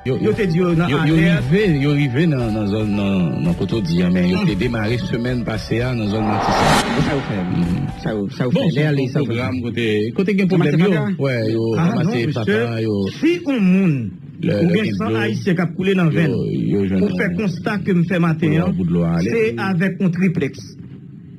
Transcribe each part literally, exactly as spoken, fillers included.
Yo te di yo nan alèt. Yo rive, yo rive nan, nan zòn nan, nan kote w di an, men yo te demare semèn pase a nan zòn Matisan. E sa yo fè? Sa yo, sa yo fè? Bon, se yon pwogram kote, kote gen pwoblèm yo, wè, yo ranmase fatra, yo. Si yon moun ou gen san ayisyen k ap koule nan venn, ou fè konsta ke m fè maten an, se avèk yon triplèks: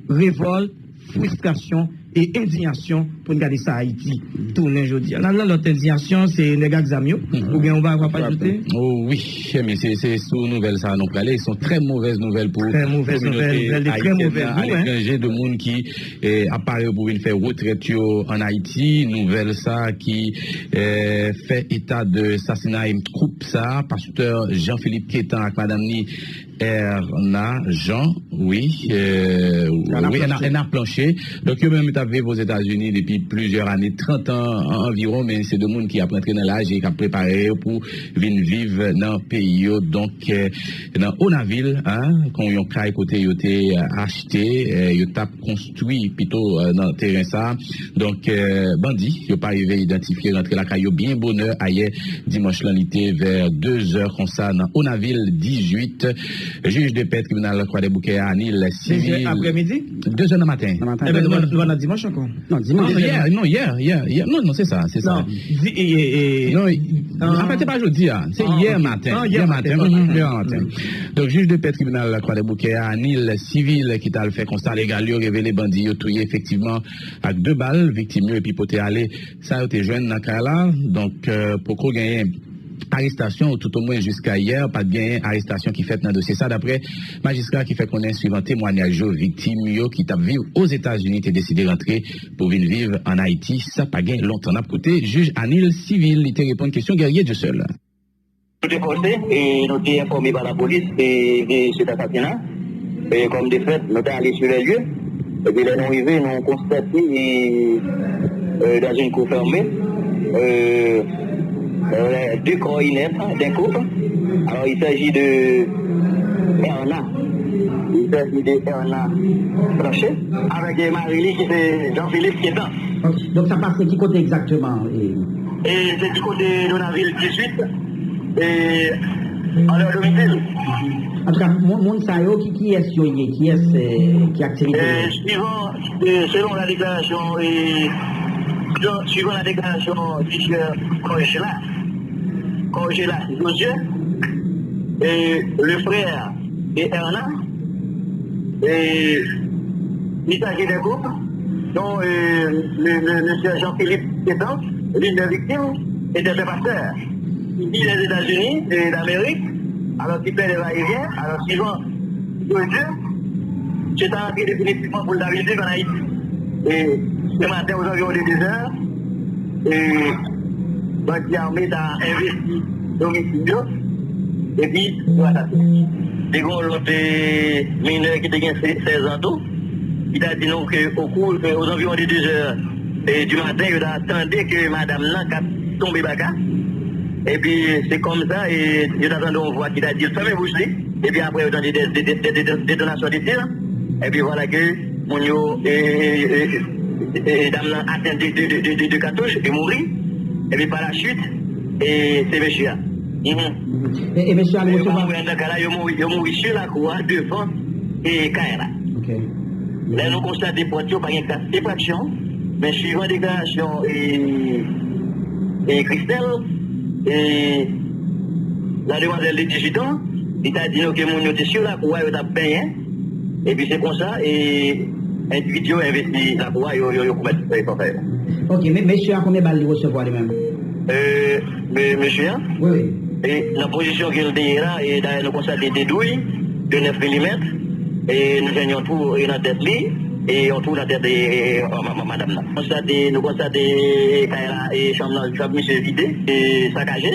revòlt, fristrasyon e endiyasyon pou n gade sa Ayiti tounen jodi a. N al nan lòt endiyasyon, se nèg ak zam yo. Ou gen yon bagay w ap ajoute? Oh wi, men se, se sou nouvèl sa a nou prale. Se yon trè movèz nouvèl pou kominote ayisyèn nan aletranje, de moun ki eh, ap pare pou vin fè retrèt yo ann Ayiti. Nouvèl sa a ki eh, fè eta de sasinay koup sa a, pastè Jean Philippe Quétan ak madanm ni Erna Jean, wi, eh, wi, Erna, Erna Planché. Donk, yo menm t ap viv Ozetazini depi plizyè ane, trant an an- anviwon, men se de moun ki ap rantre nan laj e k ap prepare yo pou vin viv nan peyi yo. Donk, eh, nan Onavil, en, kon yon kay kote yo te eh, achte, eh, yo t ap konstwi pito eh, nan teren sa a. Donk, eh, bandi yo pa rive idantifye rantre lakay yo byen bonè ayè dimanch lan, li te vè de zè konsa nan Onavil dizuit. Jij de pè tribinal Kwadèboukè a, Anil Sivil. De zè aprèmidi? De zè nan maten. Nan maten. Enben, nou pa, nou pa nan dimanch ankò? Non, dimanch. Non, non, yè, non, yè, yè, yè. Non, non, se sa, se sa. Non, di, e, e, e, non, anfèt, se pa jodi a, se yè maten. Yè maten. Yè maten. Donk, jij de pè tribinal Kwadèboukè a, Anil Sivil, ki t al fè konsta legal yo, revele bandi yo touye efektivman ak de bal viktim yo epi pote ale sa yo te jwenn nan kay la. Donk, eh, poko genyen arestasyon, ou toutomwen jiska yè, pa t genyen arestasyon ki fèt nan dosye sa, daprè majistra ki fè konnen, swivan temwanyaj yo, viktim yo ki t ap viv Ozetazini te deside rantre pou vin viv ann Ayiti. Sa pa gen lontan. N ap koute jij Anil Sivil, li te reponn kesyon Guerrier Dieuseul. Nou te fòse e nou te enfòme pa lapolis e de se asasina. E kòm de fèt, nou te ale sou lè lye. Epi lè nou rive, nou konstate e, e, dans une cour fermée, e, e, deux corps inerte d'un couple. Alors, il s'agit de Erna. Il s'agit de Erna Blanchet. Avèk, e, mari li ki se Jean Philippe Quétan. Ok. Donk, sa pase ki kote egzakteman? E, e se di kote Donavil dizuit. E, anlè domisil. Antouka, moun, moun sa yo, ki, kiyès yo ye? Kiyès, eh, ki aktivite yo? E, suivan, e, selon la déclaration, e, selon, suivan la déclaration di sè Kòjela, Kòjela Josué, e, le frère de Erna, e, il s'agit d'un couple dont, euh, le, le, le sœur Jean-Philippe Quétan, l'une des victimes, était un pasteur. Ici, les États-Unis et d'Amérique, alors qu'il fait des va-et-vient, alors suivant Dieu, c'est entré définitivement pour le David en Haïti. Et ce matin, aux environs de deux heures, e bandi ame ta envesti domisil yo, epi yo asasinen. Te gen yon lòt, e, minè ki te gen se- sèz an tou, ki ta di nou ke okou, e, aux environs de deux heures, e, du matin, yo ta tande ke madanm nan k ap tonbe baka. Epi se kòmsa, e, yo ta tande yon vwa ki ta di l fèmen bouch li. Epi apre, yo tande de, de, de, de, de, detonasyon de tir. Epi vwala ke moun yo, e, e, e, e, e, dam nan atenn de, de, de, de, de, de katouch, li mouri. Epi pa la suit, e, se mesye a. Mhm. E, e mesye a, li yo pa resevwa mouri anndan kay la, yo mouri, yo mouri sou lakou a, devan, e, kay la. Ok. Lè nou konstate pòt yo, pa gen kas efraksyon, men suivan deklarasyon, e, e, Christelle, e, la demwazèl de dizuit an, li ta di nou ke moun yo te sou lakou a, yo t ap benyen. Epi se konsa, e, endividi yo envesti lakou a, yo, yo, yo komèt, e, fòfè yo. Ok, men mesye a, konbyen bal li resevwa li menm? E, me- mesye a? Wi, wi. E nan pozisyon ke l te ye la, e dayè nou konstate de douy de nèf milimèt, e nou jwenn yon twou, e nan tèt li, e yon twou nan tèt, e, e, e, ma- ma- madanm nan. Konstate, nou konstate kay la, e chanm nan, chanm misye vide, e sakaje.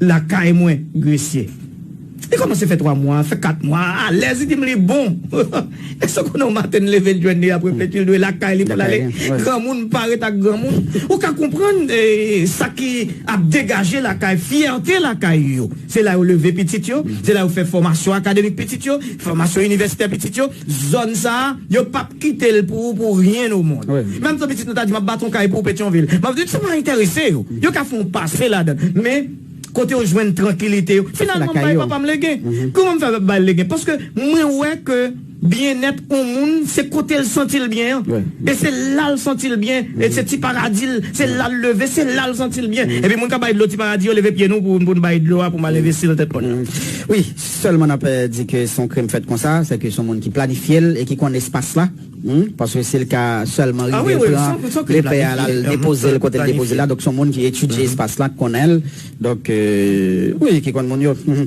lakay mwen, Gresye. Li kòmanse fè twa mwa, fè kat mwa, alèz, li di m li bon. Èske w konnen yon maten l leve, l jwenn li ap reflechi, l dwe lakay li pou l ale. Granmoun pa ret ak granmoun. Ou ka konprann eh, sa ki ap degaje lakay, fyète lakay yo. Se la yo leve pitit yo, se la yo fè fòmasyon akademik pitit yo, fòmasyon inivèsitè pitit yo. Zòn sa a, yo p ap kite l pou ou pou ryen o mond. Menm jan pitit nou ta di, "M ap bat yon kay pou ou Petyonvil." M ap di, "Sa pa enterese yo." Yo ka fè yon pase ladan. Men, kote yo jwenn trankilite yo. Finalman, m bay papa m legen. Kouman m fè bay legen? Paske mwen wè ke Byennèt yon moun, se kote l santi l byen an. E se la l santi l byen. E se ti paradi l, se la l leve, se la l santi l byen. Epi moun k ap bay dlo ti paradi yo, leve pye nou pou, pou n bay dlo a, pou m al envesti nan tèt moun nan. Wi, sèlman n ap, eh, di ke se yon krim fèt konsa, se ke se yon moun ki planifye l e ki konn espas la. Hmm, paske si l ka sèlman rive pran lepè a, l al depoze l kote l depoze l la. Donk, se yon moun ki etidye espas la, ki konnen l. Donk, euh, wi, ki konn moun yo. Mhm.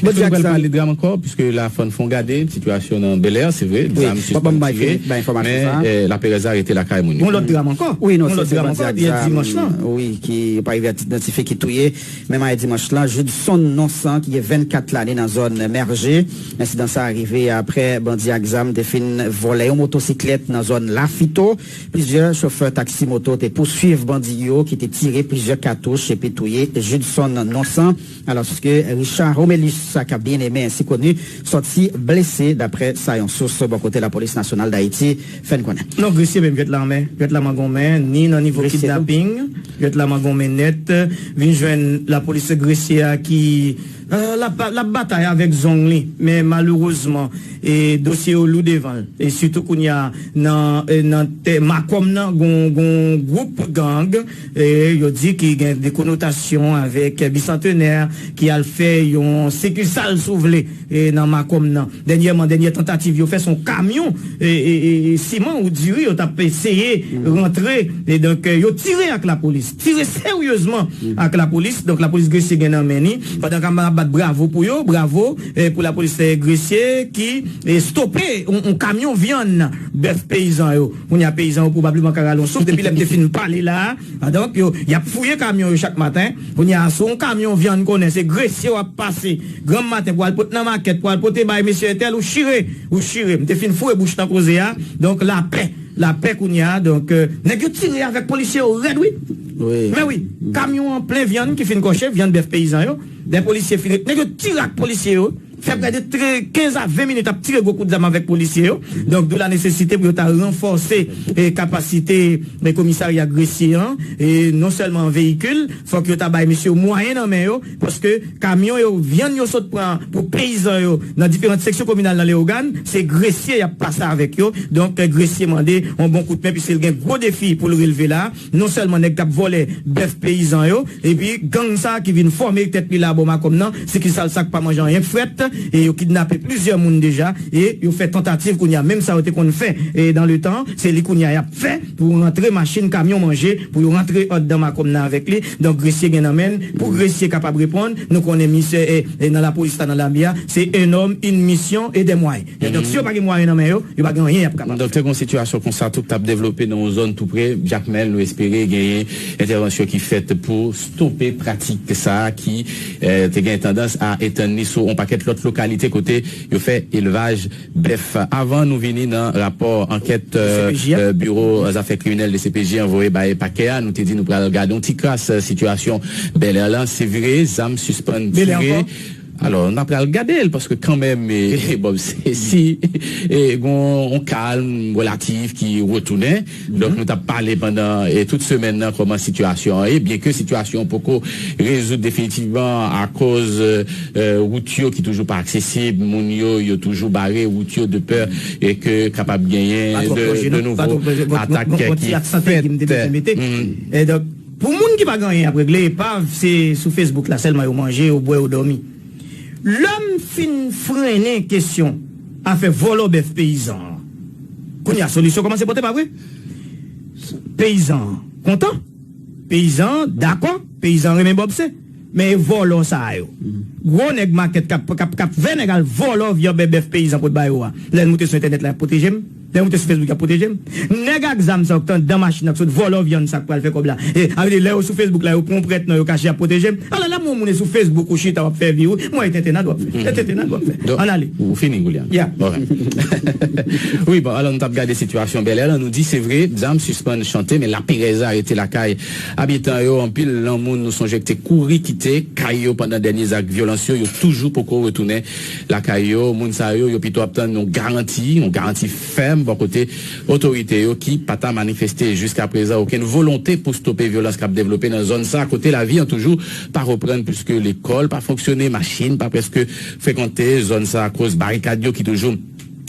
Bon, Èske nou pral pale dram ankò? Piske la, fò n fè yon gade sitiyasyon nan Bèlè, se vre, dram sispann tire, men, euh, laperèz la rete lakay moun yo. Yon lòt dram ankò? Wi, non, se, se bandi Akzam, wi, ki pa rive idantifye ki touye. Menm ayè dimanch lan, Judson Nonsan, ki gen vennkat lane nan zòn Mèje. Ensidan sa a rive aprè bandi ak zam te fin vòlè yon motosiklèt nan zòn Lafito. Plizyè chofè taksi moto te pouswiv bandi yo ki te tire plizyè katouch epi touye Judson Nonsan, alòske Richard Romélus, sa k ap byen eme ensi koni, sòti blese, daprè sa yon sous bò kote Lapolis Nasyonal Dayiti fè n konnen. Non, Gresye menm, jwèt la anmè, jwèt la mangonmen, ni nan nivo kidnaping, jwèt la mangonmen nèt, vin jwenn lapolis Gresye a ki, euh, l ap, l ap batay avèk zong li, men malerezman, e dosye yo lou devan l. E sitou kounye a nan, e nan tè Makòm nan, gon, gon gwoup gang, e yo di ki gen de konotasyon avèk Bisantenè ki al fè yon sikisal, si w vle, e nan Makòm nan. Dènyèman, dènyè tantativ yo fè, se yon kamyon, e, e, e, e siman ou diri yo t ap eseye rantre. E donk, e, yo tire ak lapolis. Tire seryezman ak lapolis. Donk, lapolis Gresye gen nan men ni. Pandan ke m ap bat bravo pou yo, bravo, e, pou lapolis, e, Gresye ki, e, stope yon, yon kamyon vyann bèf peyizan yo. Kounye a, peyizan yo pwobableman ka rale yon souf. Depi lè m te fin pale la a, donk, yo, y ap fouye kamyon yo chak maten. Kounye a, sou yon kamyon vyann konnen se Gresye w ap pase granm maten pou al pote nan makèt, pou al pote bay mesye entèl, ou chire, ou chire. M te fin foure bouch nan koze a. Donk, lapè, lapè kounye a. Donk, euh, nèg yo tire avèk polisye yo rèd, wi. Men wi, kamyon an plen vyann ki fin kòche, vyann bèf peyizan yo. Lè polisye fin, nèg yo tire ak polisye yo. Fè prè de tre-, kenz a ven minit ap tire gwo kout zam avèk polisye yo. Donk, d'où la nesesite pou yo ta ranfòse, e, kapasite, e, komisarya Gresye an. E non sèlman an veyikil, fòk yo ta bay mesye yo mwayen nan men yo, paske kamyon yo, vyann yo sot pran pou peyizan yo nan diferan seksyon kominal nan Leyogàn, se Gresye y ap pase avèk yo. Donk, Gresye mande yon bon kout men, piske l gen gwo defi pou l relve la. Non sèlman nèg k ap vòlè bèf peyizan yo, epi gang sa a ki vin fòme tèt li la bò Makòm nan, sikisal sa k pa manje anyen k frèt, e yo kidnape plizyè moun deja, e yo fè tantativ kounye a, menm sa yo te konn fè, e dans le temps, se li kounye a y ap fè pou rantre machin, kamyon manje, pou yo rantre anndan Makòm nan avèk li. Donk, Gresye gen nan men l. Pou Gresye kapab reponn, nou konnen misye, e, e nan lapolis la, nan lame a, se un homme, une mission et des moyens. E donk, si yo pa gen mwayen nan men yo, yo pa gen anyen y ap kapab fè. Donk, te gen yon sitiyasyon konsa tou k t ap devlope nan yon zòn tou pre Jakmèl. Nou espere genyen entèvansyon ki fèt pou stope pratik sa a ki, eh, te gen tandans a etann li sou yon pakèt lòt lokalite kote yo fè elvaj bèf. Avan nou vini nan rapò ankèt, eh, eh, Biwo Zafè Kriminèl, D C P J, an voye bay pakè a, nou te di nou pral gade yon ti kras, eh, sitiyasyon Bèlè lan. Se vre, zam sispann tire. Alò, n ap pral gade l, paske kanmenm, e, e, Bob, se, si, e, gon yon kalm relatif ki retounen. Donk, nou t ap pale pandan, e, tout semèn nan kòman sitiyasyon an ye, byenke sitiyasyon an poko rezoud definitivman akoz, e, e, wout yo ki toujou pa aksesib, moun yo, yo toujou bare wout yo de pè e ke kapab genyen de, de nouvo atak ki fèt. E donk, pou moun ki pa gen anyen ap regle, epav, se sou Facebook la sèlman yo manje, yo bwè, yo dòmi. Lè m fin frennen kesyon afè vòlò bèf peyizan an, kounye a solisyon kòmanse pote, pa vre? Peyizan an kontan, peyizan an dakò, peyizan an renmen Bòb Se. Men e vòlò sa a yo, gwo nèg makèt k ap, k ap, k ap fè nèg al vòlò vyann bèf peyizan pou t ba yo a. Lè l moute sou entènèt la, y ap pwoteje m. Lè l moute sou Facebook, y ap pwoteje m. Nèg ak zam sa yo k t anndan machin nan, k sot vòlò vyann sa k pral fè kòb la. E, sa vle di, lè yo sou Facebook la, yo pran yon prèt nan, yo kache, y ap pwoteje m. Alò, lè m wè yon moun e sou Facebook ou chita, w ap fè vi w, mwen e tentennad w ap fè. E tentennad w ap fè. Ann ale. Ou fini, William? Ya. Wi, bon, alò, nou t ap gade sitiyasyon Bèlè lan, nou di se vre, zam sispann chante, men laperèz la rete lakay abitan yo. Anpil nan moun nou sonje ki te kouri kite kay yo pandan dènye zak vyolans yo, yo toujou poko retounen lakay yo. Moun sa yo, yo pito ap tann yon garanti, yon garanti fèm bò kote otorite yo ki pa ta manifeste jiska prezan okenn volonte pou stope vyolans k ap devlope nan zòn sa, kote lavi an toujou pa reprann, piske lekòl pa fonksyone, machin pa prèske frekante zòn sa akoz barikad yo ki toujou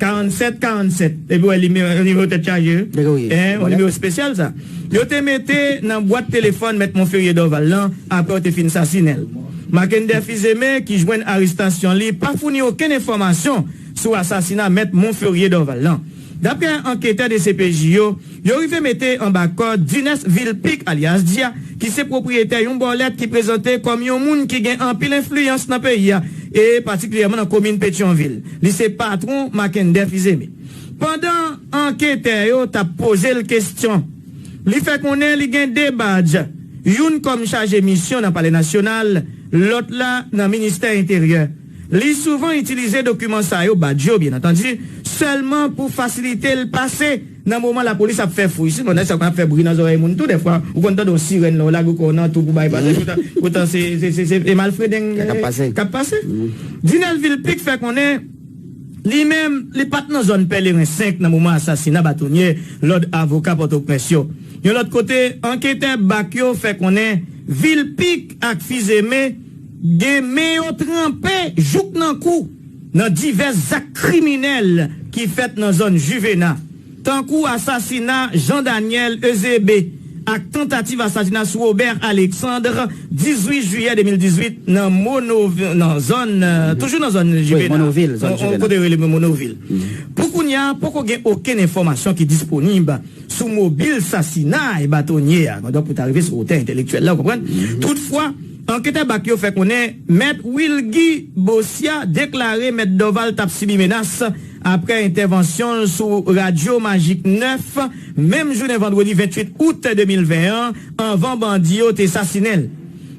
karannsèt karannsèt. Epi wè nimewo tèt chaje. Yon nimewo espesyal sa. Yo te mete nan bwat telefòn Mèt Monferrier Dorval lan apre yo te fin sasinen l. Mackender Fils-Aimé, ki jwenn arestasyon li, pa founi okenn enfòmasyon sou asasina Mèt Monferrier Dorval lan. Daprè anketè D C P J yo, yo rive mete anba kòd Dinès Vilpique, alyas Dia, ki se pwopriyetè yon bòlèt ki prezante kòm yon moun ki gen anpil enfliyans nan peyi a, e patikilyèman nan komin Petyonvil. Li se patwon Mackender Fils-Aimé. Pandan anketè yo t ap poze l kesyon, li fè konnen li gen de badj, youn kòm chaje misyon nan Palè Nasyonal, lòt la nan Ministè Enteryè. Li souvan itilize dokiman sa yo, badj yo, byen antandi, sèlman pou fasilite l pase nan moman lapolis ap fè fouy. Sinon, nèg sa konn ap fè bri nan zòrèy moun tou, dèfwa, ou konn tande yon sirèn la, ou lage kò w nan tou pou bay pase, poutan, poutan se, se, se, se, e malfreden k ap pase. Dinès Vilpique fè konnen Li menm, li pa t nan zòn Pèleren senk nan moman asasina batonye lòd avoka Pòtoprens yo. Yon lòt kote, anketè bak yo fè konnen vil pik ak fizeme gen men yo tranpe jouk nan kou nan divès zak kriminèl ki fèt nan zòn Juvena, tankou asasina Jean Daniel Eusébé ak tantativ asasina sou Robert Alexandre, dizuit jiyè de mil dizuit, nan Mono, nan zòn, euh, toujou nan zòn Juvena. Monovil, zòn Juvena. Kote yo rele Monovil. Pou kounye a, poko gen okenn enfòmasyon ki disponib sou mobil sasinay batonye a, donk pou ta rive sou otè entèlektyèl la, ou konprann? Toutfwa, anketè bak yo fè konnen Mèt Wilgy Bosya deklare Mèt Dorval t ap sibi menas apre entèvansyon l sou Radyo Majik nèf, menm jounen vandredi venntuit out de mil ven an, anvan bandi yo te sasinen l.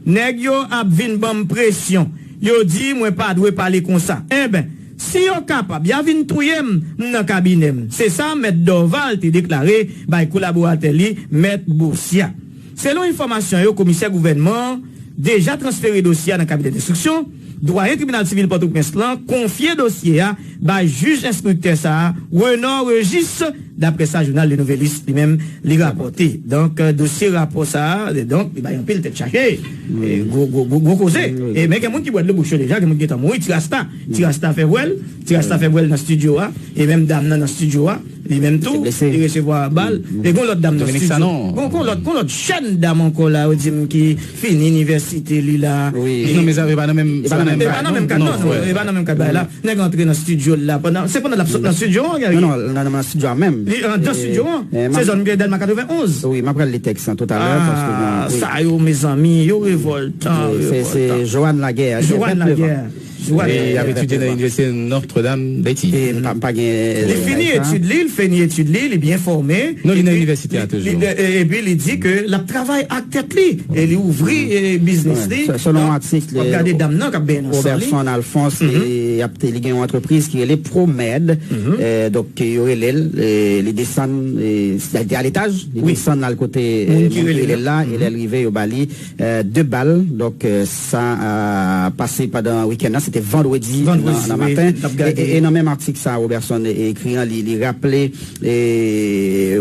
Nèg yo ap vin ban m presyon. Yo di mwen pa dwe pale konsa. Enben, si yo kapab, y a vin touye m, m nan kabinè m. Se sa Mèt Dorval te deklare bay kolaboratè li, Mèt Bosya. Selon enfòmasyon yo, komisè gouvènman an deja transfere dosye a nan kabinè enstriksyon. Dwayen tribinal sivil Pòtoprens lan konfye dosye a bay jij enstriktè sa a, Renan Régis, daprè sa jounal Le Nouvelliste li menm li rapòte. Donk, euh, dosye rapò sa a, euh, donk, li bay anpil tèt chaje. E, gwo, gwo, gwo, gwo koze. E, men gen moun ki bwè dlo bouch yo deja, gen moun ki gentan mouri, Ti Rasta. Ti Rasta fè vwèl, Ti Rasta fè vwèl nan estidyo a, e menm dam nan nan estidyo a, li menm tou, li resevwa bal. E gon lòt dam nan estidyo. Gon, gon lòt, gon lòt jèn dam ankò la, yo di m ki fini inivèsite li la. Non, men sa, e pa nan menm, e pa nan menm kad, non, non, e pa nan menm kad bagay la. Nèg antre nan estidyo l la pandan, se pandan l ap sot nan estidyo an, Gary? Non, non, nan, nan estidyo a menm. Li anndan estidyo an. Se zòn Dèlma katrevenonz. Wi, m ap pral li tèks lan toutalè, paske, bon, wi. Sa yo, mezanmi, yo revòltan, yo revòltan. Se Joanne Laguerre, Joanne Laguerre. Joanne Laguerre, y ap etidye nan Inivèsite Notre Dame d'Haïti. E m pa, m pa gen, li fini etid li, li fini etid li, li byen fòme. Non, li nan inivèsite a toujou. Epi li di ke l ap travay ak tèt li, e li ouvri, e, biznis li. Selon atik, w ap gade dam nan k ap benyen nan san li. Robertson Alphonse, e, ap te, li gen yon antrepriz ki rele ProMed. E, donk, yo rele l, e, li desann, e, li te aletaj, li desann al kote, e, moun ki rele l la, e lè l rive, yo ba li, e, de bal. Donk, e, sa, e, pase pandan wikenn nan, se te vandredi nan, nan maten. E, e, e nan menm atik sa, Robertson e, ekri an, li, li raple, e,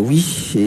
wi, e,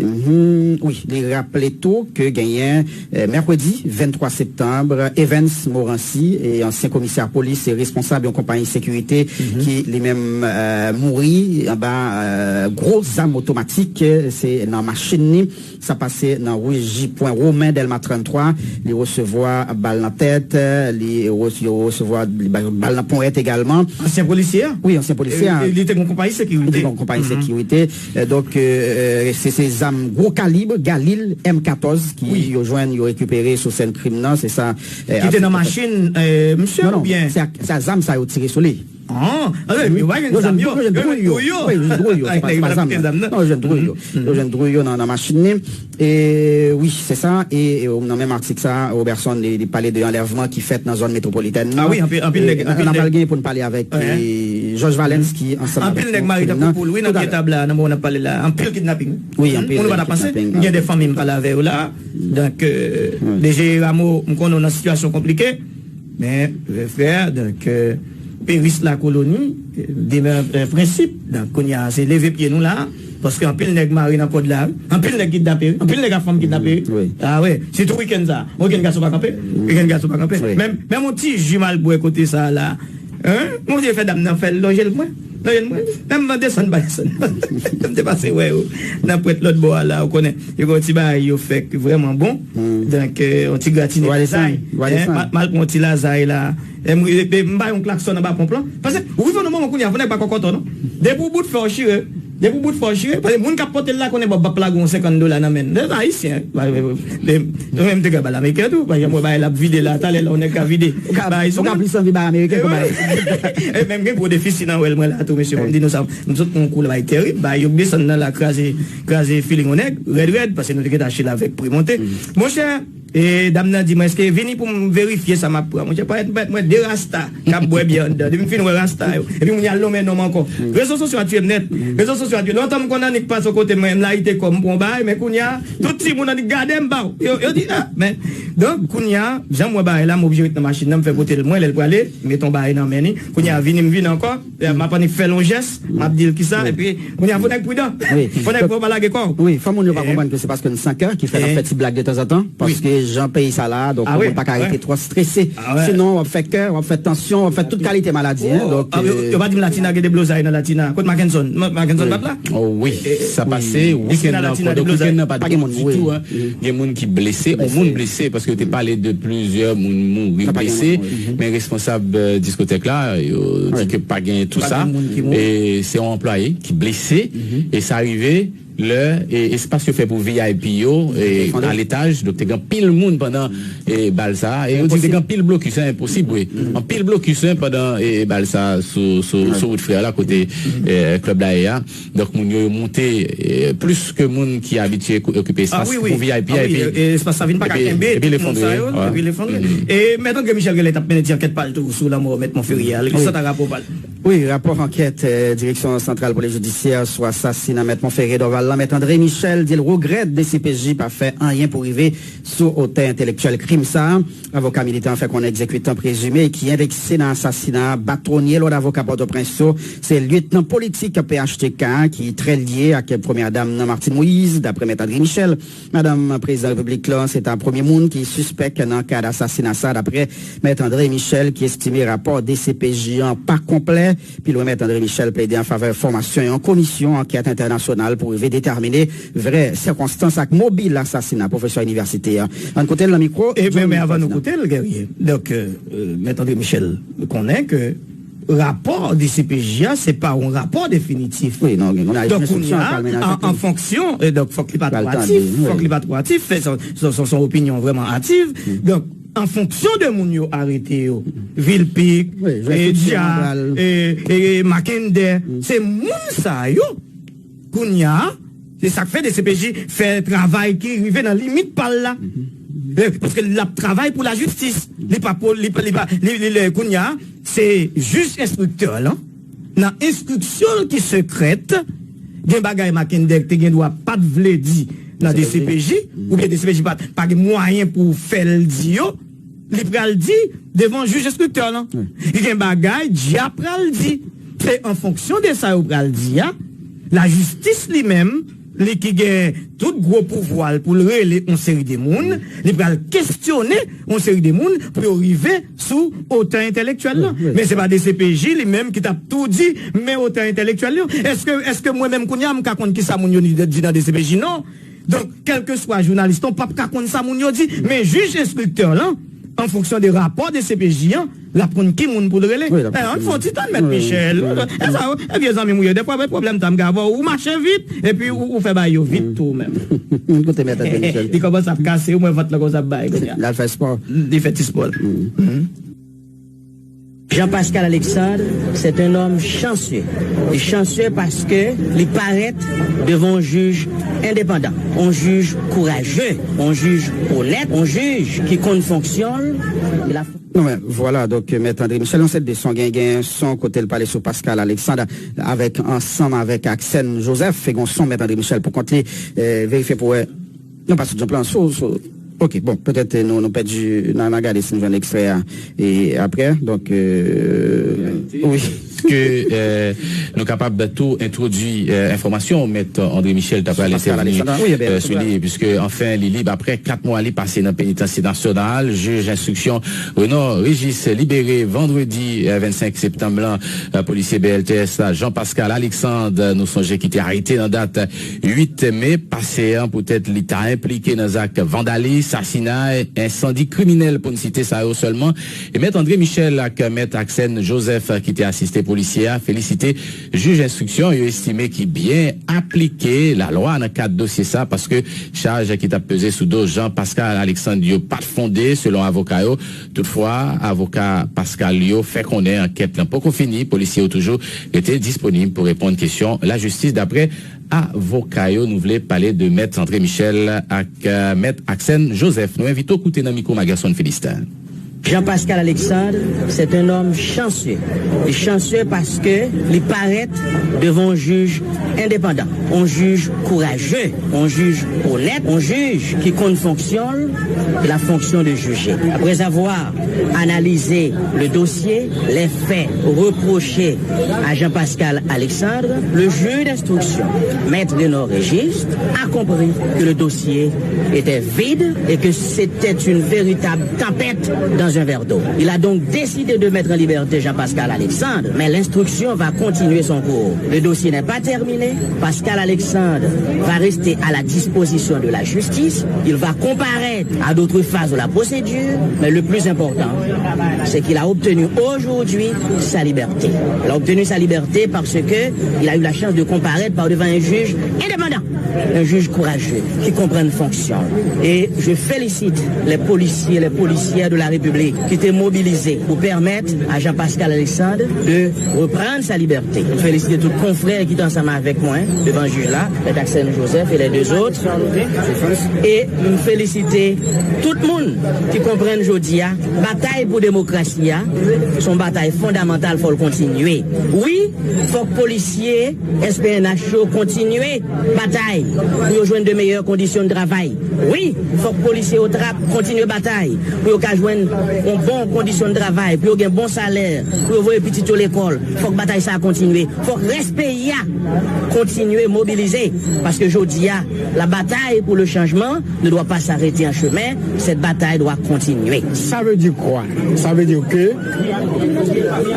mhm, wi, li raple tou ke genyen, e, mèkredi venntwa septanm, Evans Morancy, e, ansyen komisè polis e responsab yon konpayi sekirite ki li menm, e, mouri anba, e, gwo zam otomatik, e, se nan machin li. Sa pase nan ri Jipwen Women, Dèlma tranntwa. Li resevwa bal nan tèt, li re-, yo resevwa li ba yo bal nan ponyèt egalman. Ansyen polisye a? Wi, ansyen polisye a. E, e li te gen yon konpayi sekirite. Li te gen yon konpayi sekirite. E, donk, e, e, se, se zam gwo kalib, Galil M katòz, ki yo jwenn, yo rekipere sou sèn krim nan, se sa, e, ki te nan machin, e, misye oubyen? Non, non, se a, se a zam sa yo tire sou li. Ah, yo pa jwenn zam yo, yo jwenn dwouy yo. Wi, yo jwenn dwouy yo, se pa, se pa zam nan. Non, yo jwenn dwouy yo. Yo jwenn dwouy yo nan, nan machin li. E, wi, se sa. E, e, nan menm atik sa, Robertson, li, li pale de anlèvman ki fèt nan zòn metwopolitèn nan. Ah wi, anpil, anpil nèg, anpil nèg. N ap al gen pou n pale avèk, e, Georges Valens ki ansanm avèk nou. Anpil nèg mare tankou poul, wi, nan pye tab la, nan moman n ap pale la. Anpil kidnaping. Wi, anpil kidnaping. Moun pa ta panse. M gen de fanmi m pale avè yo la. Donk, e, D G Rameau, m konnen w nan sitiyasyon konplike. Men, e, frè, donk, e, Peris Lakoloni, e, demè, e, prensip. Donk, kounye a, se leve pye nou la, paske anpil nèg mare nan kòd la, wi. Anpil nèg kidnape, wi. Anpil nèg ak fanm kidnape, wi. Wi. Ah, wi. Sitou wikenn sa. Wikenn gason pa kanpe. Wikenn gason pa kanpe. Wi. Men, men yon ti ji m al bwè kote sa la. Hein? Bondye fè dam nan fè l lonje l mwen. Lonje l mwen. Menm nan desann pa desann. M te pase wè yo nan pwent lòt bò a la, ou konnen. Yo gen yon ti bagay yo fè k vrèman bon. Donk, e, yon ti gratine lazay. Hein? M al, m al pran yon ti lazay la. E m, e, e, m bay yon klaksòn anba ponp lan. Paske ou rive nan moman kounye a, fò nèg pa kòkòtò, non. Depi w bout fè w chire. Depi w bout fè w chire. Paske moun k ap pote l la konnen bò bap la gen yon senkant dola nan men l. Ayisyen. Mwen menm te ka ba l ameriken tou. Pa janm wè bagay l ap vide la. Talè la, yon nèg ka vide. Ou ka, ou ka plis anvi bay ameriken ke bay. E menm gen gwo defisi nan wè l mwen la tou, mesye. Fò m di nou sa. M sot pran yon kou la bay tèrib. Bay yo desann nan la, kraze, kraze filing yon nèg. Rèd, rèd, paske nou te gentan achte l avèk pri monte. Monchè, e dam nan di mwen, èske vini pou m verifye sa m ap pran? Monchè, parèt m parèt mwen de rasta k ap bwè byè anndan. Depi m fin wè rasta yo. Epi moun y al lonmen non m ankò. Rezo sosyo a tiye m nèt. Rezo sosyo Lontan m konn annik pase kote mwen, m layite kò m pran yon bagay, men kounye a, tout timoun annik gade m ba w. Yo, yo di, ah, men. Donk, kounye a, jan m wè bagay la, m oblije ret nan machin nan, m fè kote l mwen, lè l prale, m mete yon bagay nan men li. Kounye a, vini, m vin ankò, m ap annik fè l yon jès, m ap di l kisa, epi, kounye a, fò nèg pridan. Fò nèg fò pa lage kò w. Wi, fò moun yo pa konprann ke se paske n san kè ki fè n ap fè ti blag de tanzantan, paske jan peyi sa la, donk, moun pa ka rete twò strese. Sinon, w ap fè kè, w ap fè tansyon, w ap fè tout kalite maladi, hein, donk, yo, yo pa di m Latina gen deblozay nan Latina. Kot Mackenson? Ma-, Mackenson pa t la? Oh wi, sa pase wikenn nan, pandan wikenn nan pa t gen moun ditou, hein. Gen moun ki blese, yon moun blese, paske yo te pale de plizyè moun mouri blese, men responsab, euh, diskotèk la, yo di ke pa gen tou sa. E se yon anplwaye ki blese, e sa rive lè, e, espas yo fè pou V I P yo, e, a letaj, donk te gen anpil moun pandan, e, bal sa, e yo di te gen anpil blokis, hein, enposib, wi. Anpil blokis, hein, pandan, e, bal sa sou, sou, sou wout Frè la, kote, e, klèb la ye a. Donk, moun yo, yo monte, e, plis ke moun ki abitye ko-, okipe espas pou V I P a, epi, epi l efondre, epi l efondre. E Mèt André Michel genlè t ap mennen ti ankèt pa l tou sou lanmò Mèt Monferrier a. Li sa ta rapò pa l. Wi, rapò ankèt, eh, Direksyon Santral Polis Jidisyè sou asasina Mèt Monferrier Dorval lan, Mèt André Michel di l regrèt D C P J pa fè anyen pou rive sou otè entèlektyèl krim sa a. Avoka militan an fè konnen egzekitan prezime ki envestige nan asasina a, batwonye lòd avoka Pòtoprens yo, se lyetnan politik P H T K ki trè lye ak premyè dam nan Martine Moïse, daprè Mèt André Michel. Madanm prezidan repiblik lan se ta premye moun ki sispèk nan kad asasina sa, daprè Mèt André Michel, ki estime rapò D C P J an pa konplè. Pi lwen, Mèt André Michel plede an favè fòmasyon yon komisyon ankèt entènasyonal pou rive detèmine vrè sikonstans ak mobil asasina pwofesè inivèsite a. Ann koute l nan mikwo. E men, men avan nou koute l, Guerrier, donk, euh, euh, Mèt André Michel konnen ke rapò D C P J a, se pa yon rapò definitif. Wi, non, gen yon instriksyon k al mennen ankèt. Donk, kounye a, an, an fonksyon, e donk, fòk li pa twò ativ, fòk li pa twò ativ, fè son, son, son, son opinyon vrèman ativ. Donk, an fonksyon de moun yo arete yo, Vilpic, e Dia, e, e Mackendy, se moun sa yo, kounye a, se sa k fè D C P J fè travay ki rive nan limit pa l la. E, paske l ap travay pou lajistis. Li pa pou, li pa, li pa, li, li, li, kounye a, se jij enstriktè lan, nan enstriksyon l ki sekrè, gen bagay Mackendy te gen dwa pa t vle di nan D C P J, oubyen D C P J pa, pa gen mwayen pou fè l di yo, li pral di devan jij enstriktè lan. Gen bagay Dia pral di. Se an fonksyon de sa yo pral di a, lajistis li menm, li ki gen tout gwo pouvwa l pou l rele yon seri de moun, li pral kesyone yon seri de moun pou yo rive sou otè entèlektyèl lan. Men se pa D C P J li menm ki t ap tou di, men otè entèlektyèl yo. Èske, èske mwen menm kounye a, m ka konn kisa moun yo di nan D C P J? Non. Donk, kèlkeswa jounalis lan, w p ap ka konn sa moun yo di, men jij enstriktè lan, an fonksyon de rapò D C P J an, l ap konn ki moun pou l rele. Wi, l ap konn ki moun. Ann fè yon ti tann, Mèt Michel. E sa, e vye zanmi m ou ye, dèfwa, pwoblèm sa m gen avè w, ou mache vit, epi ou, ou fè bagay yo vit tou, ou menm. Kote Mèt André Michel? Li kòmanse ap kase, ou mwen vant lan kòmanse ap bay kounye a. L al fè spò. Li fè ti spò l. Jean Pascal Alexandre, c'est un homme chanceux. Li chanceux paske li parèt devan yon jij endepandan, yon jij kouraje, yon jij onèt, yon jij ki konn fonksyon l. Non, men, vwala, donk, Mèt André Michel, nan sèt de son, gen, gen son kote l pale sou Pascal Alexandre avèk, ansanm avèk Axène Joseph, e gon son Mèt André Michel pou kont li, eh, verifye pou wè. Non, pa sou John Plan, sou, sou, ok, bon, petèt, eh, nou, nou pèdi, n a, n a gade si nou jwenn ekstrè a, e aprè, donk, eh, wi. Ke, eh, nou kapab tou entwodui, eh, enfòmasyon Mèt André Michel ta pral entèvni, eh, sou li, piske, anfen, li lib aprè kat mwa li pase nan penitansye nasyonal. Jij enstriksyon Renan Régis libere vandredi, eh, vennsenk septanm lan, eh, polisye B L T S la, Jean Pascal Alexandre, nou sonje ki te arete nan dat uit me pase an, poutèt li ta enplike nan zak vandalis, asasinay, ensandi kriminèl, pou n site sa yo sèlman. E Mèt André Michel ak Mèt Axène Joseph, ki te asiste polisye a, felisite jij enstriksyon yo estime ki byen aplike lalwa nan kad dosye sa, paske chaj ki t ap peze sou do Jean Pascal Alexandre yo pa t fonde, selon avoka yo. Toutfwa, avoka Pascal yo fè konnen ankèt lan poko fini, polisye yo toujou rete disponib pou reponn kesyon lajistis, daprè avoka yo. Nou vle pale de Mèt André Michel ak, euh, Mèt Axène Joseph. Nou envite w koute nan mikwo Magerson Philistin. Jean-Pascal Alexandre, c'est un homme chanceux. Li chanceux paske li parèt devan yon jij endepandan, yon jij kouraje, yon jij onèt, yon jij ki konn fonksyon l, la fonction de juger. Après avoir analysé le dossier, les faits reprochés à Jean-Pascal Alexandre, le juge d'instruction, maître Renaud Régis, a compris que le dossier était vide et que c'était une véritable tempête dans un verre d'eau. Il a donc décidé de mettre en liberté Jean-Pascal Alexandre, mais l'instruction va continuer son cours. Le dossier n'est pas terminé. Pascal Alexandre va rester à la disposition de la justice. Il va comparaître à d'autres phases de la procédure, mais le plus important, c'est qu'il a obtenu aujourd'hui sa liberté. Il a obtenu sa liberté parce que il a eu la chance de comparaître par devant un juge indépendant, un juge courageux, qui comprend fonction. Et je félicite les policiers, les policières de la République qui étaient mobilisés pour permettre à Jean-Pascal Alexandre de reprendre sa liberté. Je félicite tout confrère qui est ensemble avec moi, hein, devant le juge là, Maître Axène Joseph et les deux autres. E m felisite tout moun ki konprann jodi a, batay pou demokrasi a, se yon batay fondamantal, fò l kontinye. Wi, fòk polisye S P N H yo kontinye batay pou yo jwenn de meyè kondisyon de travay. Wi, fòk polisye OTRAP kontinye batay pou yo ka jwenn yon bon kondisyon de travay, pou yo gen bon salè, pou yo voye pitit yo lekòl. Fòk batay sa a kontinye. Fòk rès peyi a kontinye mobilize. Paske jodi a, la bataille pour le changement ne doit pas s'arrêter en chemin. Cette bataille doit continuer. Ça veut dire quoi? Ça veut dire que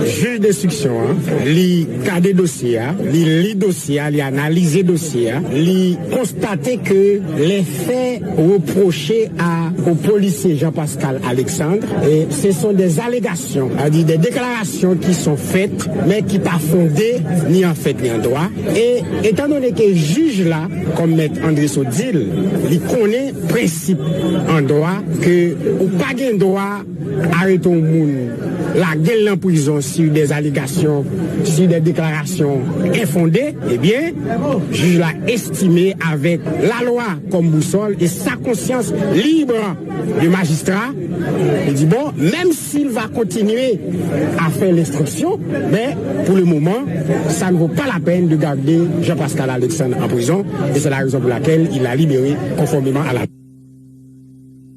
jij enstriksyon an, li gade dosye a, li li dosye a, li analize dosye a, li konstate ke les faits reprochés à, au policier Jean-Pascal Alexandre, eh, ce sont des allégations, c'est-à-dire des déclarations qui sont faites, mais qui pas fondées ni en fait ni en droit. Et étant donné que jij la, comme Maître André Sodil, li konnen prensip an dwa ke ou pa gen dwa arete yon moun, lage l nan prizon sur des allégations, sur des déclarations infondées, ebyen, jij la estime avèk lalwa kòm bousòl e sa konsyans libre de majistra, li di, bon, même s'il va continuer à faire l'instruction, mais pour le moment, ça ne vaut pas la peine de garder Jean-Pascal Alexandre en prison, et c'est la raison pour laquelle il l'a libéré conformément à la.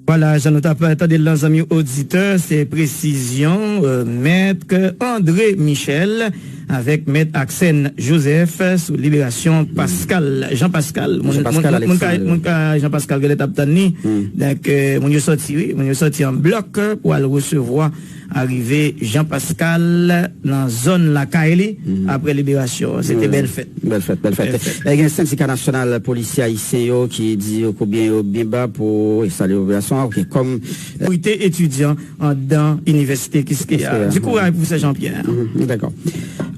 Vwala, jan nou t ap tande l lan, zanmi oditè, se presizyon, euh, Mèt André Michel avèk Mèt Aksèn Joseph sou liberasyon Pascal, Jean Pascal. Moun, Jean Pascal moun, moun ka, Alexandre. Moun ka Jean Pascal genlè t ap tann li. Hmm. Donk, euh, moun yo sòti, wi, moun yo sòti an blòk pou al resevwa arive Jean Pascal nan zòn lakay li, mhm, apre liberasyon. Se te, mhm, Bèl fèt. Bèl fèt, bèl fèt. Bèl fèt. E gen Sendika Nasyonal Polisye Ayisyen yo ki di yo koubyen yo byen ba pou enstale popilasyon an, oke, kòm, euh, otorite etidyan anndan Inivèsite Kiskeya. Kiskeya. Di kouraj, Pwofesè Jean Pierre. Mhm, dakò.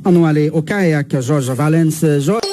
Ann nou ale Okay ak Georges Valens. Georges.